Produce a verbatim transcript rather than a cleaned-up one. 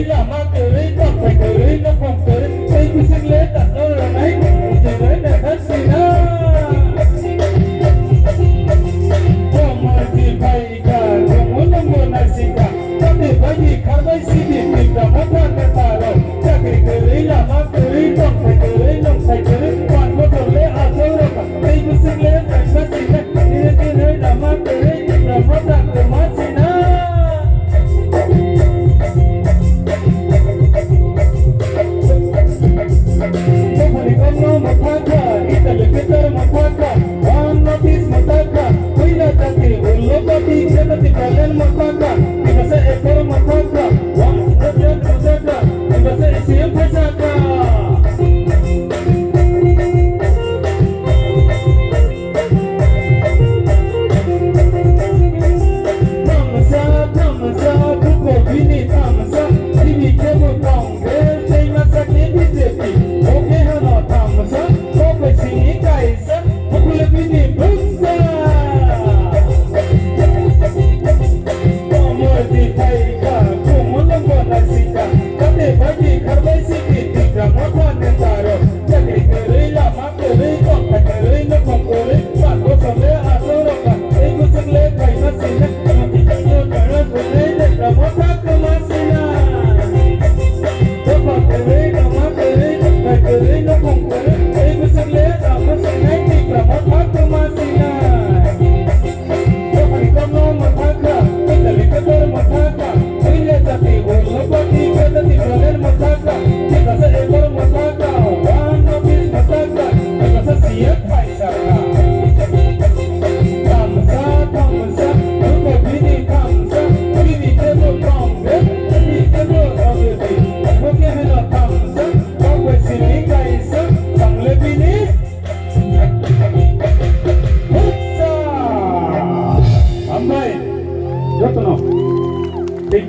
Lama kwrwi, tongthai kwrwi, nokhong kwrwi, tei bising le tangno rwnai, tini naikha sina. Komorti phaikha, kumu nungbo naisingkha, tati baidi kharbai sidi, tikra motha neta rok, chakri kwrwi, lama kwrwi, tongthai kwrwi, nongthai kwrwi, pan motor le achol rokha, tei bising le naikha sina, tini tini lama kwrwi, tikra motha kwma sina. Buphani kokno mwthakha, Italy Peter mwthakha, One North East mwthakha, Puila Jati, Ullopati, Jagati Berlin mwthakha, Tibasa Ekor mwthakha, One President mwthakha, Tibasa E C M phaisakha. Thamsa, thamsa, buko bini thamsa, bini kebo Congress, tei masa khe B J P, bo khe hano thamsa, bo bai sini kaisa, bukule bini bwsa. Komorti phaikha, kumu nungbo naisingkha, kate bai di kharbai sidi, tikra motha neta rok, chakri kwrwi lama kwrwi, tongthai kwrwi, nokhong kwrwi, pan bosor le achol rokha, tei bwswk le phaima sina, mati chakno tara swrwnai, tei kamo kha kwma sina. Dopha kwrwi, lama kwrwi, tongthai kwrwi, nokhong kwrwi, tei bwswk le kamo swrwnai, tei kamo kha kwma sina. Dophani kokno mwthakha, Italy Peter mwthakha, Puila Jati, Ullopati, Jagati Berlin mwthakha, Tibasa Ekor mwthakha, One North East mwthakha, Tibasa C M phaisakha. Thamsa, thamsa, buko bini thamsa, bini kebo Congress, bini kebo B J P, bo khe heno thamsa, bo bai sini kaisa, thangle bini. Buksa! Hambai, jotono.